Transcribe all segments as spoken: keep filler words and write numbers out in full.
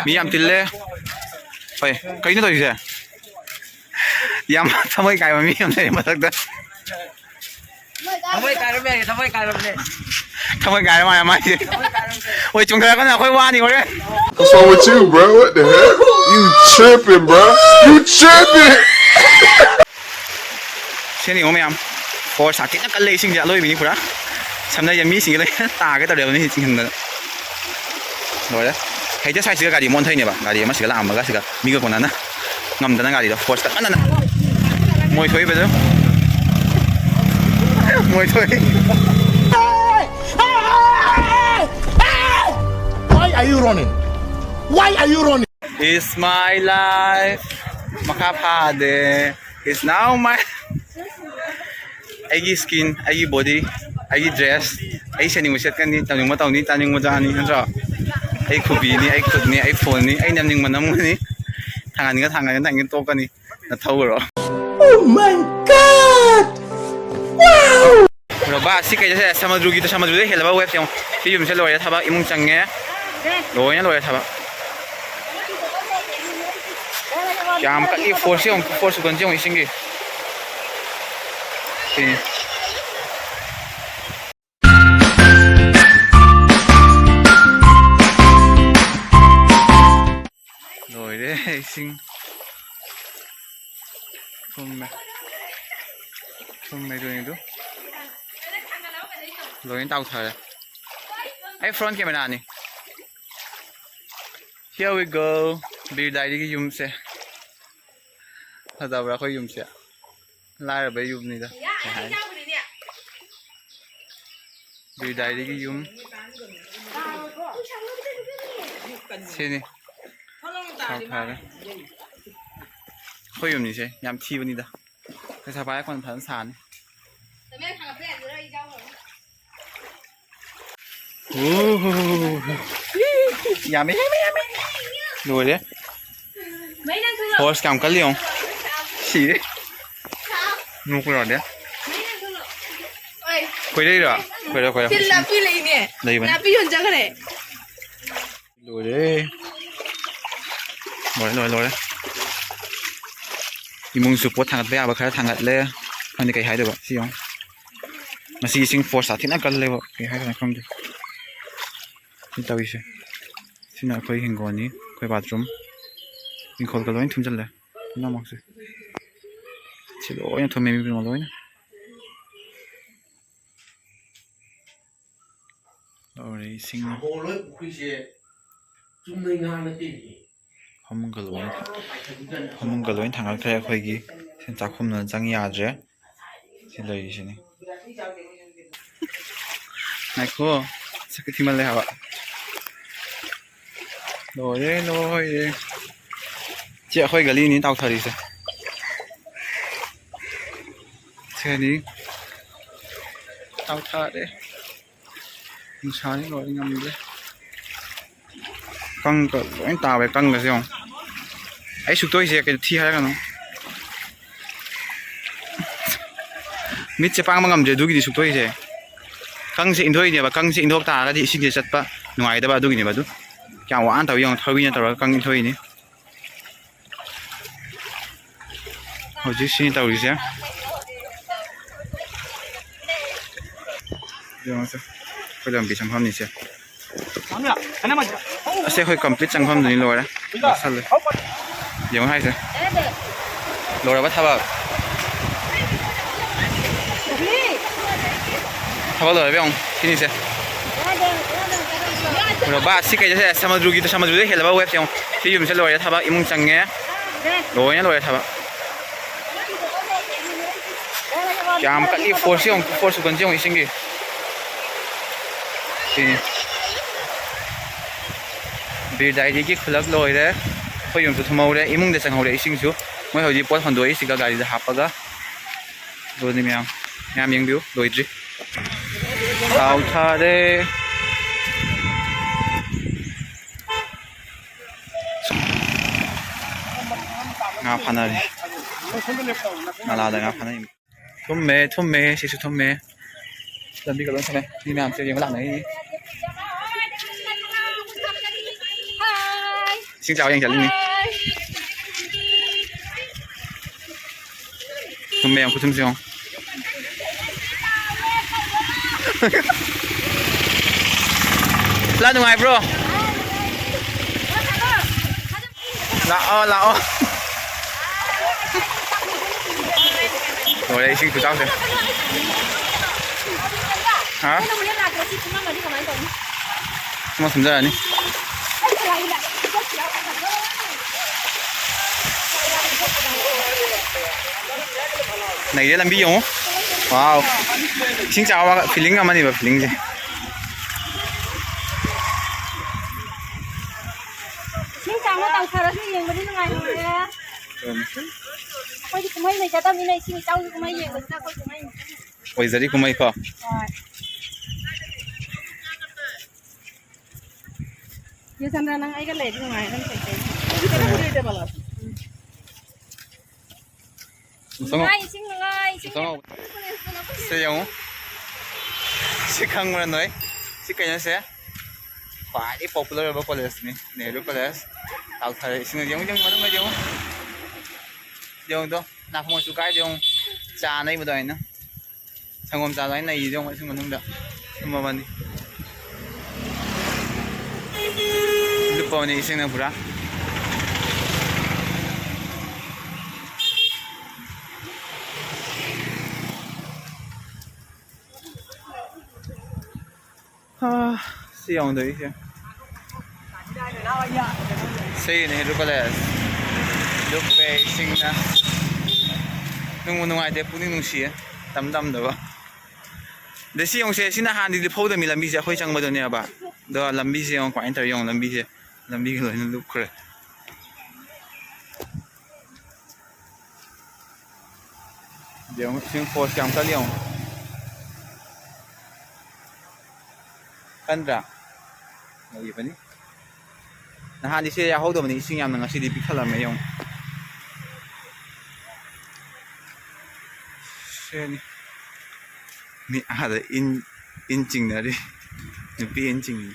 ꯃꯤ ꯌꯥꯝ ꯇꯤꯜꯂꯦ꯫ ꯍꯣꯏ, ꯀꯩꯅꯣ ꯇꯧꯔꯤꯁꯦ? ꯌꯥꯝ ꯊꯃꯣꯏ ꯀꯥꯏꯕ ꯃꯤ ꯌꯥꯝ ꯂꯩ ꯃꯊꯛꯇ꯫ ꯊꯃꯣꯏ ꯀꯥꯏꯔꯝꯃꯦ, ꯊꯃꯣꯏ ꯀꯥꯏꯔꯝꯃꯦ꯫ ꯊꯃꯣꯏ ꯀꯥꯏꯔ ꯃꯥꯜꯂꯦ ꯃꯥꯏꯁꯦ꯫ ꯊꯃꯣꯏ ꯀꯥꯏꯔꯝꯃꯦ꯫ ꯍꯣꯏ, ꯆꯣꯡꯊꯔꯛꯀꯅꯨ, ꯑꯩꯈꯣꯏ ꯋꯥꯅꯤ ꯍꯣꯔꯦꯟ꯫ What's wrong with you, bro? What the hell? You tripping, bro? You tripping? ꯁꯤꯅꯤ ꯌꯦꯡꯉꯣ ꯃꯌꯥꯝ, ꯐꯣꯔꯁ ꯁꯥꯊꯤꯅ ꯀꯜꯂꯦ, ꯏꯁꯤꯡꯁꯦ ꯑꯂꯣꯏꯕꯤꯅꯤ ꯄꯨꯔꯥ꯫ ꯁꯝꯅꯩꯁꯦ ꯃꯤꯁꯤꯡꯁꯦ ꯂꯣꯏꯅ ꯇꯥꯒꯦ ꯇꯧꯔꯦꯕ ꯃꯤ ꯆꯤꯡꯁꯤꯟꯗꯅ꯫ ꯂꯣꯏꯔꯦ꯫ ꯍꯦꯛꯇ ꯁꯥꯏꯁꯤꯒ ꯒꯥꯔꯤ ꯑꯃ ꯑꯣꯟꯊꯩꯅꯦꯕ꯫ ꯒꯥꯔꯤ ꯑꯃ ꯁꯤꯒ ꯂꯥꯛꯑꯝꯃꯒ ꯁꯤꯒ ꯃꯤꯒ ꯀꯣꯟꯅꯅ ꯉꯝꯗꯅ ꯒꯥꯔꯤꯗꯣ ꯐꯣꯔꯁ ꯀꯟꯃꯟꯗꯅ꯫ ꯃꯣꯏ ꯊꯣꯛꯏꯕꯗꯣ꯫ ꯃꯣꯏ ꯊꯣꯛꯏ꯫ Why are you running? Why are you running? It's my life. ꯃꯈꯥ ꯐꯥꯗꯦ꯫ It's now my ꯑꯩꯒꯤ ꯁ꯭ꯀꯤꯟ, ꯑꯩꯒꯤ ꯕꯣꯗꯤ, ꯑꯩꯒꯤ ꯗ꯭ꯔꯦꯁ, ꯑꯩ ꯁꯦꯠꯅꯤꯡꯕ ꯁꯦꯠꯀꯅꯤ, ꯇꯧꯅꯤꯡꯕ ꯇꯧꯅꯤ, ꯆꯥꯅꯤꯡꯕ ꯆꯥꯅꯤ, ꯅꯠꯇ꯭ꯔꯣ? ꯑꯩ ꯈꯨꯕꯤꯅꯤ, ꯑꯩ ꯈꯨꯠꯅꯤ, ꯑꯩ ꯐꯣꯟꯅꯤ, ꯑꯩ ꯅꯝꯅꯤꯡꯕ ꯅꯝꯒꯅꯤ, ꯊꯥꯡꯍꯟꯅꯤꯡꯉ ꯊꯥꯡꯒꯅꯤ, ꯅꯪꯒꯤ ꯇꯣꯛꯀꯅꯤ, ꯅꯊꯧꯔꯣ? Oh my God! Wow! Bro, ꯕꯥ, ꯁꯤ ꯀꯩꯗ ꯁꯦ-, ꯁꯃꯨꯗ꯭ꯔꯒꯤꯗ, ꯁꯃꯨꯗ꯭ꯔꯗ ꯍꯦꯜꯂꯕ ꯋꯦꯞ ꯌꯦꯡꯉꯣ꯫ ꯁꯤ ꯌꯨꯝꯁꯦ ꯂꯣꯏꯔꯦ ꯊꯕꯛ, ꯏꯃꯨꯡ ꯆꯪꯉꯦ, ꯂꯣꯏꯅ ꯂꯣꯏꯔꯦ ꯊꯕꯛ꯫ ꯌꯥꯝ ꯀꯜꯂꯤ ꯐꯣꯔꯁ ꯌꯦꯡꯉꯣ, ꯐꯣꯔꯁ ꯀꯟꯁꯦ ꯌꯦꯡꯉꯣ ꯏꯁꯤꯡꯒꯤ꯫ ꯁꯤꯅꯤ꯫ ꯂꯣꯏꯔꯦ ꯏꯁꯤꯡ꯫ ꯊꯨꯝꯃꯦ꯫ ꯊꯨꯝꯃꯦ ꯑꯗꯨꯅꯤꯗꯨ꯫ ꯂꯣꯏꯅ ꯇꯥꯎꯊꯔꯦ꯫ ꯑꯩ ꯐ꯭ꯔꯣꯟ ꯀꯦꯃꯦꯔꯥꯅꯤ꯫ Here we go. ꯕꯤꯔ ꯗꯥꯏꯔꯤꯒꯤ ꯌꯨꯝꯁꯦ꯫ ꯐꯖꯕ꯭ꯔꯥ ꯑꯩꯈꯣꯏ ꯌꯨꯝꯁꯦ? ꯂꯥꯏꯔꯕꯩ ꯌꯨꯝꯅꯤꯗ꯫ ꯀꯩ ꯍꯥꯏꯅꯤ? ꯕꯤꯔ ꯗꯥꯏꯔꯤꯒꯤ ꯌꯨꯝ꯫ ꯁꯤꯅꯤ꯫ ꯐꯔꯦ, ꯐꯔꯦ꯫ ꯑꯩꯈꯣꯏ ꯌꯨꯝꯅꯤꯁꯦ ꯌꯥꯝ ꯊꯤꯕꯅꯤꯗ꯫ ꯄꯩꯁꯥ ꯄꯥꯏꯔ ꯀꯣꯟꯅ ꯐꯖꯅ ꯁꯥꯅꯤ꯫ ꯌꯥꯝꯃꯦ, ꯌꯥꯝꯃꯦ, ꯌꯥꯝꯃꯦ꯫ ꯂꯣꯏꯔꯦ꯫ ꯐꯣꯔꯁ ꯀꯌꯥꯝ ꯀꯜꯂꯤ ꯌꯦꯡꯉꯣ꯫ ꯁꯤꯔꯦ꯫ ꯅꯣꯛꯄ ꯌꯥꯗꯦ꯫ ꯈꯣꯏꯔꯩꯔꯣ? ꯈꯣꯏꯔꯣ, ꯈꯣꯏꯔꯣ꯫ ꯁꯤ ꯅꯥꯄꯤ ꯂꯩꯅꯦ꯫ ꯂꯩꯕꯅꯦ꯫ ꯅꯥꯄꯤ ꯌꯣꯟꯖꯈ꯭ꯔꯦ꯫ ꯂꯣꯏꯔꯦ꯫ ꯂꯣꯏꯔꯦ, ꯂꯣꯏꯔꯦ, ꯂꯣꯏꯔꯦ꯫ ꯏꯃꯨꯡꯁꯨ ꯄꯣꯠ ꯊꯥꯡꯒꯠꯄ ꯌꯥꯕ ꯈꯔ ꯊꯥꯡꯒꯠꯂꯦ꯫ ꯈꯪꯗꯦ ꯀꯩ ꯍꯥꯏꯗꯣꯏꯕ꯫ ꯁꯤ ꯌꯦꯡꯉꯨ꯫ ꯉꯁꯤ ꯏꯁꯤꯡ ꯐꯣꯔꯁ ꯁꯥꯊꯤꯅ ꯀꯜꯂꯦꯕ꯫ ꯀꯩ ꯍꯥꯏꯗꯣꯏꯅꯣ ꯈꯪꯗꯦ꯫ ꯁꯤ ꯇꯧꯔꯤꯁꯦ꯫ ꯁꯤꯅ ꯑꯩꯈꯣꯏ ꯍꯤꯡꯒꯣꯜꯅꯤ, ꯑꯩꯈꯣꯏ ꯕꯥꯊꯔꯨꯝ꯫ ꯏꯪꯈꯣꯜꯒ ꯂꯣꯏ ꯊꯨꯝꯖꯤꯜꯂꯦ꯫ ꯄꯨꯝꯅꯃꯛꯁꯦ꯫ ꯁꯤ ꯂꯣꯏꯅ ꯊꯨꯝꯃꯦ, ꯃꯤ ꯄꯨꯝꯅꯃꯛ ꯂꯣꯏꯅ꯫ ꯂꯣꯏꯔꯦ ꯏꯁꯤꯡꯅ꯫ ꯁꯥꯒꯣꯜ ꯍꯣꯏ ꯄꯨꯈ꯭ꯔꯤꯁꯦ ꯆꯨꯝꯅꯩ ꯉꯥ ꯅꯠꯇꯦꯅꯦ꯫ ꯐꯃꯨꯡꯒ ꯂꯣꯏꯅ ꯊꯥ-, ꯐꯃꯨꯡꯒ ꯂꯣꯏꯅ ꯊꯥꯡꯒꯠꯈ꯭ꯔꯦ ꯑꯩꯈꯣꯏꯒꯤ꯫ ꯁꯤ ꯆꯥꯛꯈꯨꯝꯗ ꯆꯪ ꯌꯥꯗ꯭ꯔꯦ꯫ ꯁꯤ ꯂꯩꯔꯤꯁꯤꯅꯤ꯫ ꯉꯥꯏꯈꯣ꯫ ꯁꯛꯇꯤ ꯊꯤꯃꯜꯂꯦ ꯍꯥꯏꯕ꯫ ꯂꯣꯏꯔꯦ, ꯂꯣꯏꯔꯦ꯫ ꯁꯤ ꯑꯩꯈꯣꯏ ꯒꯂꯤꯅꯤ ꯇꯥꯎꯊꯔꯤꯁꯦ꯫ ꯁꯤꯅꯤ꯫ ꯇꯥꯎꯊꯔꯦ꯫ ꯅꯨꯡꯁꯥꯅꯤ ꯂꯣꯏꯔꯦ ꯉꯝꯗ꯭ꯔꯦ꯫ ꯀꯪꯒ ꯂꯣꯏ ꯇꯥꯕ ꯀꯪꯒꯁꯦ ꯌꯦꯡꯉꯣ꯫ ꯑꯩ ꯁꯨꯛꯇꯣꯏꯁꯦ ꯀꯩꯅꯣ ꯊꯤ ꯍꯥꯏꯔꯒꯅꯨ꯫ ꯃꯤꯠꯁꯦ ꯄꯥꯡꯕ ꯉꯝꯗ꯭ꯔꯦ ꯑꯗꯨꯒꯤꯗꯤ ꯁꯨꯛꯇꯣꯏꯁꯦ꯫ ꯀꯪꯁꯦ ꯏꯟꯊꯣꯛꯏꯅꯦꯕ꯫ ꯀꯪꯁꯦ ꯏꯟꯊꯣꯛ ꯇꯥꯔꯒꯗꯤ ꯏꯁꯤꯡꯁꯦ ꯆꯠꯄ ꯅꯨꯡꯉꯥꯏꯒꯗꯕ ꯑꯗꯨꯒꯤꯅꯦꯕ꯫ ꯑꯗꯨ ꯀꯌꯥꯝ ꯋꯥꯅ ꯇꯧꯋꯤ ꯌꯦꯡꯉꯣ꯫ ꯊꯧꯔꯤꯅ ꯇꯧꯔꯒ ꯀꯪ ꯏꯟꯊꯣꯛꯏꯅꯤ꯫ ꯍꯧꯖꯤꯛ ꯁꯤꯅꯤ ꯇꯧꯔꯤꯁꯦ꯫ ꯌꯦꯡꯉꯣꯁꯦ꯫ ꯑꯩꯈꯣꯏ ꯂꯝꯕꯤ ꯆꯪꯐꯝꯅꯤꯁꯦ꯫ ꯑꯁꯤ ꯑꯩꯈꯣꯏ complete ꯆꯪꯐꯝꯗꯨꯅꯤ, ꯂꯣꯏꯔꯦ꯫ ꯂꯥꯛꯁꯜꯂꯦ꯫ ꯌꯦꯡꯉꯣ ꯍꯥꯏꯁꯦ꯫ ꯂꯣꯏꯔꯕ ꯊꯕꯛ? ꯊꯕꯛ ꯂꯣꯏꯔꯕ ꯌꯦꯡꯉꯣ꯫ ꯁꯤꯅꯤꯁꯦ꯫ ꯕꯥ, ꯁꯤ ꯀꯩꯗ ꯁꯦ-, ꯁꯃꯨꯗ꯭ꯔꯒꯤꯗ, ꯁꯃꯨꯗ꯭ꯔꯗ ꯍꯦꯜꯂꯕ wave ꯌꯦꯡꯉꯣ꯫ ꯁꯤ ꯌꯨꯝꯁꯦ ꯂꯣꯏꯔꯦ ꯊꯕꯛ, ꯏꯃꯨꯡ ꯆꯪꯉꯦ꯫ ꯂꯣꯏꯅ ꯂꯣꯏꯔꯦ ꯊꯕꯛ꯫ ꯌꯥꯝ ꯀꯜꯂꯤ force ꯌꯦꯡꯉꯣ, force ꯈꯨꯀꯟꯁꯦ ꯌꯦꯡꯉꯣ ꯏꯁꯤꯡꯒꯤ꯫ ꯁꯤꯅꯤ꯫ ꯕꯤꯔ ꯗꯥꯏꯔꯤꯒꯤ ꯈꯨꯂꯛ ꯂꯣꯏꯔꯦ꯫ ꯑꯩꯈꯣꯏ ꯌꯨꯝꯁꯨ ꯊꯨꯝꯍꯧꯔꯦ, ꯏꯃꯨꯡꯗ ꯆꯪꯍꯧꯔꯦ ꯏꯁꯤꯡꯁꯨ꯫ ꯃꯣꯏ ꯍꯧꯖꯤꯛ ꯄꯣꯠ ꯍꯣꯟꯗꯣꯛꯏꯁꯤꯒ ꯒꯥꯔꯤꯗ ꯍꯥꯞꯄꯒ꯫ ꯑꯗꯨꯅꯤ ꯃꯌꯥꯝ, ꯃꯌꯥꯝ ꯌꯦꯡꯕꯤꯌꯨ, ꯂꯣꯏꯗ꯭ꯔꯤ꯫ ꯊꯥꯎ ꯊꯥꯔꯦ꯫ ꯉꯥ ꯐꯥꯅꯔꯤ꯫ ꯅꯂꯥꯗ ꯉꯥ ꯐꯥꯅꯔꯤ꯫ ꯊꯨꯝꯃꯦ, ꯊꯨꯝꯃꯦ, ꯁꯤꯁꯨ ꯊꯨꯝꯃꯦ꯫ ꯂꯝꯕꯤꯒ ꯂꯣꯏ ꯊꯨꯝꯃꯦ꯫ ꯃꯤ ꯃꯌꯥꯝꯁꯦ ꯌꯦꯡꯕ ꯂꯥꯛꯅꯔꯤꯅꯤ꯫ ꯏꯁꯤꯡ ꯆꯥꯕ ꯌꯦꯡ ꯆꯠꯂꯤꯅꯤ꯫ ꯊꯨꯝꯃꯦ ꯌꯦꯡꯉꯨ, ꯈꯨꯊꯨꯝꯁꯦ ꯌꯦꯡꯉꯨ꯫ ꯂꯥ, ꯅꯨꯡꯉꯥꯏꯕ꯭ꯔꯣ? ꯂꯥꯛꯑꯣ, ꯂꯥꯛꯑꯣ꯫ ꯂꯣꯏꯔꯦ ꯏꯁꯤꯡ ꯈꯨꯆꯥꯎꯁꯦ꯫ ꯍꯥ? ꯑꯃ ꯁꯨꯝꯖꯔꯅꯤ꯫ ꯅꯩꯔꯦ ꯂꯝꯕꯤ ꯌꯦꯡꯉꯨ꯫ ꯋꯥꯎ꯫ ꯏꯁꯤꯡ ꯆꯥꯕ feeling ꯑꯃꯅꯦꯕ, feelingꯁꯦ꯫ ꯏꯁꯤꯡ ꯆꯥꯎꯅ ꯇꯥꯎꯊꯔꯁꯨ ꯌꯦꯡꯕꯗꯤ ꯅꯨꯡꯉꯥꯏꯍꯧꯔꯦ꯫ ꯑꯩꯈꯣꯏꯗꯤ ꯀꯨꯝꯍꯩ ꯂꯩꯖꯗꯕꯅꯤꯅ ꯏꯁꯤꯡ ꯏꯆꯥꯎꯒꯤ ꯀꯨꯝꯍꯩ ꯌꯦꯡꯕꯁꯤꯅ ꯑꯩꯈꯣꯏ ꯀꯨꯝꯍꯩꯅꯤ꯫ ꯑꯣꯏꯖꯔꯤ ꯀꯨꯝꯍꯩꯀꯣ꯫ ꯍꯣꯏ꯫ ꯌꯦꯁꯟꯗ꯭ꯔ, ꯅꯪ ꯑꯩꯒ ꯂꯩꯔꯗꯤ ꯅꯨꯡꯉꯥꯏꯔꯦ, ꯅꯪ ꯀꯩꯀꯩ? ꯅꯨꯡꯉꯥꯏ, ꯏꯁꯤꯡ ꯅꯨꯡꯉꯥꯏ, ꯏꯁꯤꯡ ꯁꯦ ꯌꯦꯡꯉꯨ꯫ ꯁꯤ ꯈꯪꯕ꯭ꯔꯥ ꯅꯣꯏ? ꯁꯤ ꯀꯩꯅꯣꯁꯦ? ꯈ꯭ꯋꯥꯏꯗꯒꯤ popular ꯑꯣꯏꯕ collegeꯅꯤ, ꯅꯦꯍꯔꯨ college꯫ ꯇꯥꯎꯊꯔꯦ ꯏꯁꯤꯡ, ꯌꯦꯡꯉꯨ, ꯌꯦꯡꯉꯨ, ꯃꯅꯨꯡꯗ ꯌꯦꯡꯉꯨ꯫ ꯌꯦꯡꯉꯨꯗꯣ, ꯅꯥꯀꯣꯡ ꯃꯆꯨ ꯀꯥꯏꯗꯣ ꯌꯦꯡꯉꯨ꯫ ꯆꯥ ꯅꯩꯕꯗꯣ ꯑꯩꯅ꯫ ꯁꯪꯒꯣꯝ ꯆꯥꯗꯣ ꯑꯩꯅ ꯅꯩꯔꯤꯗꯣ ꯌꯦꯡꯉꯨ, ꯏꯁꯤꯡ ꯃꯅꯨꯡꯗ꯫ ꯊꯨꯝꯃꯕꯅꯤ꯫ ꯂꯨꯞꯄꯕꯅꯤ ꯏꯁꯤꯡꯅ ꯄꯨꯔꯥ꯫ ꯍꯥ, ꯁꯤ ꯌꯦꯡꯉꯨꯗꯣ ꯑꯩꯁꯦ꯫ ꯁꯤ ꯅꯦꯍꯔꯨ college꯫ ꯂꯨꯞꯄꯦ ꯏꯁꯤꯡꯅ꯫ ꯅꯨꯡꯕꯨ ꯅꯨꯡꯉꯥꯏꯇꯦ, ꯄꯨꯛꯅꯤꯡ ꯅꯨꯡꯁꯤꯌꯦ꯫ ꯇꯝ ꯇꯝꯗꯕ꯫ ꯑꯗꯩ ꯁꯤ ꯌꯦꯡꯉꯨꯁꯦ, ꯁꯤꯅ ꯍꯥꯟꯅꯗꯤ ꯂꯨꯞꯍꯧꯗꯕꯅꯤ ꯂꯝꯕꯤꯁꯦ, ꯑꯩꯈꯣꯏ ꯆꯪꯕꯗꯨꯅꯦꯕ꯫ ꯑꯗꯣ ꯂꯝꯕꯤꯁꯦ ꯌꯦꯡꯉꯨ ꯀꯃꯥꯏꯅ ꯇꯧꯔꯤ ꯌꯦꯡꯉꯨ, ꯂꯝꯕꯤꯁꯦ꯫ ꯂꯝꯕꯤꯒ ꯂꯣꯏꯅ ꯂꯨꯞꯈ꯭ꯔꯦ꯫ ꯌꯦꯡꯉꯨ, ꯏꯁꯤꯡ force ꯀꯌꯥꯝ ꯀꯜꯂꯤ ꯌꯦꯡꯉꯨ꯫ ꯀꯟꯗ꯭ꯔꯥ? ꯂꯩꯕꯅꯤ꯫ ꯅꯍꯥꯟꯗꯤ ꯁꯤ ꯌꯥꯍꯧꯗꯕꯅꯤ, ꯏꯁꯤꯡ ꯌꯥꯝꯅ, ꯉꯁꯤꯗꯤ ꯄꯤꯛꯈꯠꯂꯝꯃꯦ ꯌꯦꯡꯉꯨ꯫ ꯁꯤꯅꯤ꯫ ꯃꯤ ꯑꯥꯗ ꯏꯟ, ꯏꯟ ꯆꯤꯡꯅꯔꯤ꯫ ꯅꯨꯄꯤ ꯏꯟ ꯆꯤꯡꯉꯤ꯫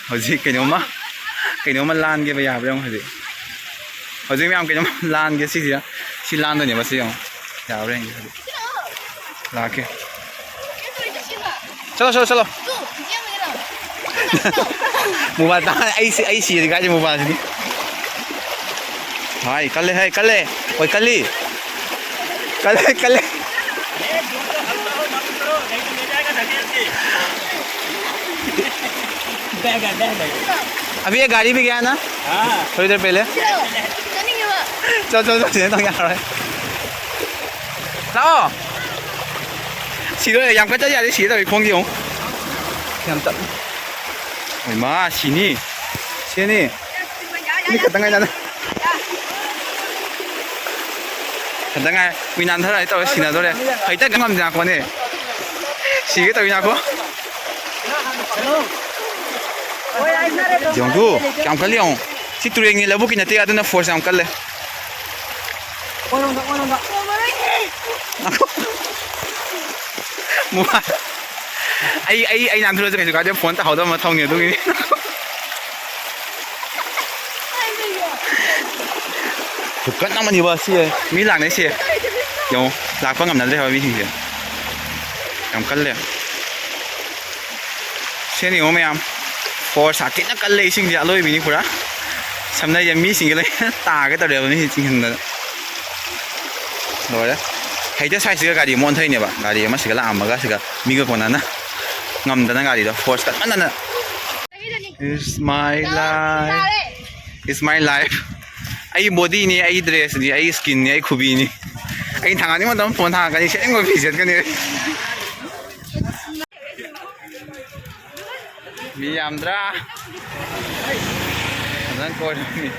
ꯍꯧꯖꯤꯛ ꯀꯩꯅꯣꯝꯃ, ꯀꯩꯅꯣꯝꯃ ꯂꯥꯟꯒꯦꯕ, ꯌꯥꯕ꯭ꯔꯥ ꯌꯦꯡꯉꯣ ꯍꯧꯖꯤꯛ꯫ ꯍꯧꯖꯤꯛ ꯃꯌꯥꯝ ꯀꯩꯅꯣꯝ ꯂꯥꯟꯒꯦ ꯁꯤꯁꯦ꯫ ꯁꯤ ꯂꯥꯟꯗꯣꯏꯅꯦꯕ ꯁꯤ ꯌꯦꯡꯉꯣ꯫ ꯌꯥꯕ꯭ꯔꯥ ꯌꯦꯡꯒꯦ ꯍꯧꯖꯤꯛ꯫ ꯂꯥꯛꯀꯦ꯫ ꯆꯠꯂꯣ, ꯆꯠꯂꯣ, ꯆꯠꯂꯣ꯫ ꯃꯣꯕꯥꯏꯜ ꯇꯥ-, ꯑꯩ ꯁꯤ-, ꯑꯩ ꯁꯤꯔꯗꯤ ꯀꯥꯏꯗꯩ ꯃꯣꯕꯥꯏꯜꯁꯤꯗꯤ꯫ ꯍꯥꯏ, ꯀꯜꯂꯦ, ꯍꯥꯏ, ꯀꯜꯂꯦ꯫ ꯍꯣꯏ, ꯀꯜꯂꯤ꯫ ꯀꯜꯂꯦ, ꯀꯜꯂꯦ꯫ अभी ये गाड़ी भी गया ना? हाँ। थोड़ी देर पहले। ꯆꯠꯂꯣ, ꯆꯠꯂꯣ, ꯆꯠꯂꯣ, ꯁꯤꯗ ꯇꯧ ꯌꯥꯔꯣꯏ꯫ ꯂꯥꯛꯑꯣ꯫ ꯁꯤꯗ ꯌꯥꯝ ꯀꯟꯅ ꯆꯠ ꯌꯥꯗꯦ, ꯁꯤꯗ ꯇꯧꯔꯤ ꯈꯣꯡꯁꯦ ꯌꯦꯡꯉꯨ꯫ ꯌꯥꯝ ꯇꯞ-, ꯍꯣꯏ ꯃꯥ, ꯁꯤꯅꯤ꯫ ꯁꯤꯅꯤ꯫ ꯃꯤ ꯈꯛꯇꯪ ꯉꯥꯏꯗꯅ꯫ ꯈꯛꯇꯪ ꯉꯥꯏ꯫ ꯃꯤ ꯅꯥꯟꯊꯔꯛꯑꯗꯤ ꯇꯧꯔꯦ, ꯁꯤꯅꯗꯣꯔꯦ꯫ ꯍꯩꯇ ꯉꯝꯗꯦ ꯉꯥꯏꯈꯣꯅꯦ꯫ ꯁꯤꯒꯦ ꯇꯧꯋꯤ ꯉꯥꯏꯈꯣ꯫ ꯌꯦꯡꯉꯨ, ꯀꯌꯥꯝ ꯀꯜꯂꯤ ꯌꯦꯡꯉꯨ꯫ ꯁꯤ ꯇꯨꯔꯦꯟꯒꯤ ꯂꯧꯕꯨꯛꯀꯤ ꯅꯠꯇꯦ, ꯑꯗꯨꯅ ꯐꯣꯔꯁ ꯌꯥꯝ ꯀꯜꯂꯦ꯫ ꯃꯣꯕꯥꯏꯜ꯫ ꯑꯩ, ꯑꯩ, ꯑꯩ ꯅꯥꯟꯊꯣꯛꯑꯁꯨ ꯀꯩꯁꯨ ꯀꯥꯏꯗꯦ, ꯐꯣꯟ ꯇꯥꯍꯧꯗꯕ ꯑꯃ ꯊꯧꯅꯤ ꯑꯗꯨꯒꯤꯅꯤ꯫ ꯈꯨꯀꯟ ꯑꯃꯅꯤꯕ ꯁꯤ꯫ ꯃꯤ ꯂꯥꯛꯅꯩꯁꯦ꯫ ꯌꯦꯡꯉꯣ, ꯂꯥꯛꯄ ꯉꯝꯅꯗ꯭ꯔꯦ ꯍꯥꯏꯕ ꯃꯤꯁꯤꯡꯁꯦ꯫ ꯌꯥꯝ ꯀꯜꯂꯦ꯫ ꯁꯤꯅ ꯌꯦꯡꯉꯣ ꯃꯌꯥꯝ꯫ ꯐꯣꯔꯁ ꯁꯥꯊꯤꯅ ꯀꯜꯂꯦ ꯏꯁꯤꯡꯁꯦ, ꯑꯂꯣꯏꯕꯤꯅꯤ ꯄꯨꯔꯥ꯫ ꯁꯝꯅꯩꯁꯦ ꯃꯤꯁꯤꯡꯁꯦ ꯂꯣꯏ ꯇꯥꯒꯦ ꯇꯧꯔꯦꯕ ꯃꯤꯁꯤꯡ ꯆꯤꯡꯁꯤꯟꯗꯅ꯫ ꯂꯣꯏꯔꯦ꯫ ꯍꯦꯛꯇ ꯁ꯭ꯋꯥꯏꯁꯤꯒ ꯒꯥꯔꯤ ꯑꯃ ꯑꯣꯟꯊꯩꯅꯦꯕ꯫ ꯒꯥꯔꯤ ꯑꯃ ꯁꯤꯒ ꯂꯥꯛꯑꯝꯃꯒ ꯁꯤꯒ ꯃꯤꯒ ꯀꯣꯟꯅꯅ ꯉꯝꯗꯅ ꯒꯥꯔꯤꯗꯣ force ꯀꯟꯃꯟꯗꯅ꯫ It's my life. It's my life. ꯑꯩꯒꯤ ꯕꯣꯗꯤꯅꯤ, ꯑꯩꯒꯤ ꯗ꯭ꯔꯦꯁꯅꯤ, ꯑꯩꯒꯤ ꯁ꯭ꯀꯤꯟꯅꯤ, ꯑꯩ ꯈꯨꯕꯤꯅꯤ꯫ ꯑꯩ ꯊꯥꯡꯒꯠꯅꯤꯡꯕ ꯃꯇꯝꯗ ꯐꯣꯟ ꯊꯥꯡꯒꯠꯀꯅꯤ, ꯁꯦꯠꯅꯤꯡꯕ ꯐꯤ ꯁꯦꯠꯀꯅꯤ꯫ ꯃꯤ ꯌꯥꯝꯗ꯭ꯔꯥ? ꯐꯖꯅ ꯀꯣꯏꯔꯝꯃꯤ꯫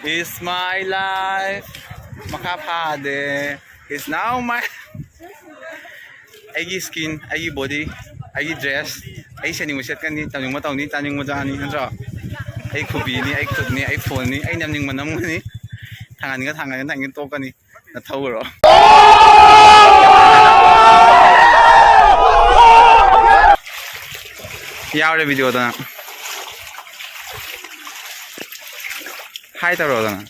It's my life. ꯃꯈꯥ ꯐꯥꯗꯦ꯫ It's now my ꯑꯩꯒꯤ ꯁ꯭ꯀꯤꯟ, ꯑꯩꯒꯤ ꯕꯣꯗꯤ, ꯑꯩꯒꯤ ꯗ꯭ꯔꯦꯁ, ꯑꯩ ꯁꯦꯠꯅꯤꯡꯕ ꯁꯦꯠꯀꯅꯤ, ꯇꯧꯅꯤꯡꯕ ꯇꯧꯅꯤ, ꯆꯥꯅꯤꯡꯕ ꯆꯥꯅꯤ, ꯅꯠꯇ꯭ꯔꯣ? ꯑꯩ ꯈꯨꯕꯤꯅꯤ, ꯑꯩ ꯈꯨꯠꯅꯤ, ꯑꯩ ꯐꯣꯟꯅꯤ, ꯑꯩ ꯅꯝꯅꯤꯡꯕ ꯅꯝꯒꯅꯤ, ꯊꯥꯡꯒꯠꯅꯤꯡꯕ ꯊꯥꯡꯒꯠꯅꯤ, ꯊꯥꯡꯒꯠꯅꯤꯡꯕ ꯇꯣꯛꯀꯅꯤ꯫ ꯅꯊꯧꯔꯣ? ꯌꯥꯎꯔꯦ ꯚꯤꯗꯤꯑꯣꯗ ꯅꯪ꯫ ꯍꯥꯏ ꯇꯧꯔꯣꯗꯅ꯫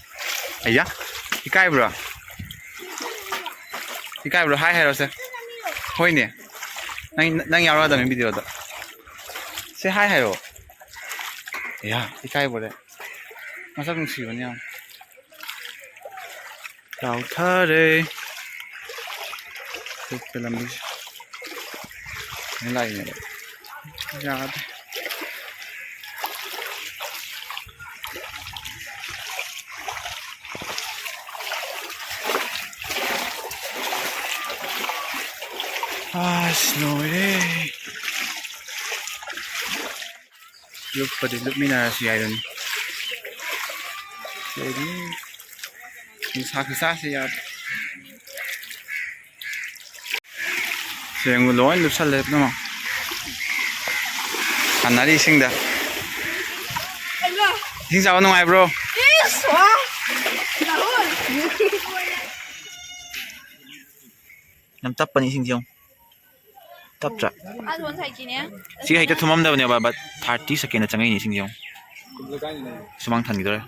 ꯑꯩꯌꯥ, ꯏꯀꯥꯏꯕ꯭ꯔꯣ? ꯏꯀꯥꯏꯕ꯭ꯔꯣ? ꯍꯥꯏ ꯍꯥꯏꯔꯣꯁꯦ꯫ ꯍꯣꯏꯅꯦ꯫ ꯅꯪ, ꯅꯪ ꯌꯥꯎꯔꯛꯑꯗꯕꯅꯤ ꯚꯤꯗꯤꯑꯣꯗ꯫ ꯁꯦ ꯍꯥꯏ ꯍꯥꯏꯔꯣ꯫ ꯑꯩꯌꯥ, ꯏꯀꯥꯏꯕꯣꯔꯦ꯫ ꯃꯁꯛ ꯅꯨꯡꯁꯤꯕꯅꯤ ꯌꯥꯝ꯫ ꯇꯥꯎꯊꯔꯦ꯫ ꯆꯠꯄ ꯂꯝꯕꯤꯁꯦ꯫ ꯂꯥꯛꯏꯅꯦꯕ꯫ ꯌꯥꯗꯦ꯫ ꯑꯁ, ꯂꯣꯏꯔꯦ꯫ ꯂꯨꯞꯄꯗꯤ ꯂꯨꯞꯃꯤꯟꯅꯔꯁꯨ ꯌꯥꯏꯗꯨꯅꯤ꯫ ꯂꯣꯏꯔꯦ꯫ ꯅꯨꯡꯁꯥ ꯈꯨꯁꯥꯁꯤ ꯌꯥꯗꯦ꯫ ꯁꯦꯡꯕ ꯂꯣꯏ ꯂꯨꯞꯁꯜꯂꯦ ꯄꯨꯝꯅꯃꯛ꯫ ꯁꯥꯟꯅꯔꯤ ꯏꯁꯤꯡꯗ꯫ ꯏꯁꯤꯡ ꯆꯥꯕ ꯅꯨꯡꯉꯥꯏꯕ꯭ꯔꯣ? ꯌꯥꯝ ꯇꯞꯄꯅꯤ ꯏꯁꯤꯡꯁꯦ ꯌꯦꯡꯉꯨ꯫ ꯇꯞꯇ꯭ꯔꯥ? ꯑꯁꯣꯝ ꯁꯥꯏꯠꯀꯤꯅꯦ꯫ ꯁꯤ ꯍꯦꯛꯇ ꯊꯨꯝꯃꯝꯗꯕꯅꯦꯕ, but thirty second ꯆꯪꯉꯛꯏꯅꯦ ꯏꯁꯤꯡꯁꯦ ꯌꯦꯡꯉꯨ꯫ ꯁꯨꯃꯥꯡ ꯊꯟꯈꯤꯗꯧꯔꯦ꯫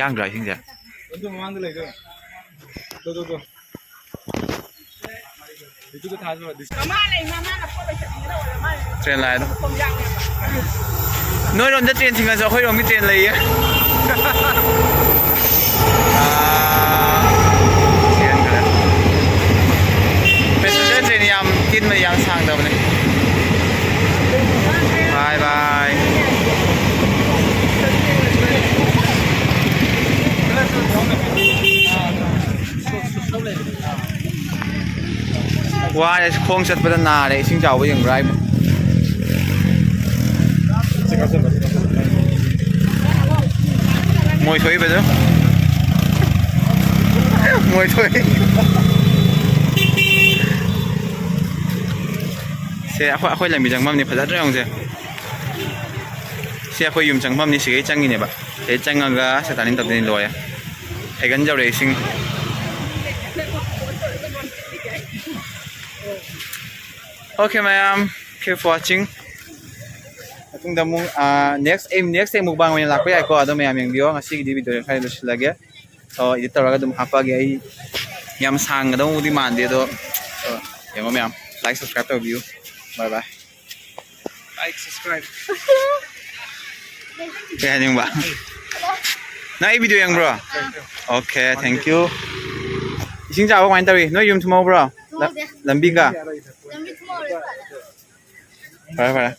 ꯌꯥꯡꯗ꯭ꯔꯥ ꯏꯁꯤꯡꯁꯦ? ꯇ꯭ꯔꯦꯟ ꯂꯥꯛꯑꯦ ꯑꯗꯣ꯫ ꯅꯣꯏꯔꯣꯝꯗ ꯇ꯭ꯔꯦꯟ ꯊꯤꯡꯉꯁꯨ ꯑꯩꯈꯣꯏꯔꯣꯝꯒꯤ ꯇ꯭ꯔꯦꯟ ꯂꯩꯌꯦ꯫ ꯑꯥ, ꯆꯦꯟꯈ꯭ꯔꯦ꯫ ꯄꯦꯁꯦꯟꯖꯔ ꯇ꯭ꯔꯦꯟ ꯌꯥꯝ ꯇꯤꯟꯕ ꯌꯥꯝ ꯁꯥꯡꯗꯕꯅꯦ꯫ ꯕꯥꯏ ꯕꯥꯏ꯫ ꯋꯥꯔꯦ, ꯈꯣꯡ ꯆꯠꯄꯗ ꯅꯥꯔꯦ꯫ ꯏꯁꯤꯡ ꯆꯥꯎꯕ ꯌꯦꯡꯕ꯭ꯔꯥ ꯍꯥꯏꯕꯨ? ꯃꯣꯏ ꯊꯣꯛꯏꯕꯗꯨ꯫ ꯃꯣꯏ ꯊꯣꯛꯏ꯫ ꯁꯦ, ꯑꯩꯈꯣꯏ, ꯑꯩꯈꯣꯏ ꯂꯝꯕꯤ ꯆꯪꯐꯝꯅꯤ꯫ ꯐꯖꯗ꯭ꯔꯥ ꯌꯦꯡꯉꯨꯁꯦ꯫ ꯁꯤ ꯑꯩꯈꯣꯏ ꯌꯨꯝ ꯆꯪꯐꯝꯅꯤ꯫ ꯁꯤꯒꯩ ꯆꯪꯉꯤꯅꯦꯕ꯫ ꯁꯤꯗꯩ ꯆꯪꯉꯒ ꯁꯦꯇꯥꯔꯅꯤꯡ ꯇꯧꯗꯣꯏꯅꯤ꯫ ꯂꯣꯏꯔꯦ꯫ ꯍꯩꯒꯟ ꯌꯧꯔꯛꯑꯦ ꯏꯁꯤꯡ꯫ Okay, ꯃꯌꯥꯝ, keep watching. ꯃꯇꯨꯡꯗ ꯑꯃꯨꯛ ꯅꯦꯛꯁ ꯑꯩ ꯅꯦꯛꯁ ꯑꯩ ꯃꯨꯛꯕꯥꯡ ꯑꯣꯏꯅ ꯂꯥꯛꯄ ꯌꯥꯏꯀꯣ꯫ ꯑꯗꯣ ꯃꯌꯥꯝ ꯌꯦꯡꯕꯤꯌꯣ꯫ ꯉꯁꯤꯒꯤꯗꯤ ꯚꯤꯗꯤꯑꯣ ꯈꯔ ꯂꯣꯏꯁꯤꯜꯂꯒꯦ꯫ ꯑꯣ, ꯏꯗꯤꯠ ꯇꯧꯔꯒ ꯑꯗꯨꯝ ꯍꯥꯞꯄꯛꯑꯒꯦ꯫ ꯑꯩ ꯌꯥꯝ ꯁꯥꯡꯒꯗꯧꯕꯗꯤ ꯃꯥꯟꯗꯦ ꯑꯗꯣ꯫ ꯑꯣ, ꯌꯦꯡꯉꯣ ꯃꯌꯥꯝ, ꯂꯥꯏꯛ ꯁꯕꯁꯀ꯭ꯔꯥꯏꯕ ꯇꯧꯕꯤꯌꯨ꯫ ꯕꯥꯏ ꯕꯥꯏ꯫ Like, subscribe. ꯀꯩ ꯍꯥꯏꯅꯤꯡꯕ? ꯅꯪ ꯑꯩ ꯚꯤꯗꯤꯑꯣ ꯌꯦꯡꯕ꯭ꯔꯣ? Okay, thank you. ꯏꯁꯤꯡ ꯆꯥꯕ ꯀꯃꯥꯏꯅ ꯇꯧꯔꯤ? ꯅꯣꯏ ꯌꯨꯝ ꯊꯨꯝꯍꯧꯕ꯭ꯔꯣ? ꯂ- ꯂꯝꯕꯤꯒ? ꯐꯔꯦ ꯐꯔꯦ꯫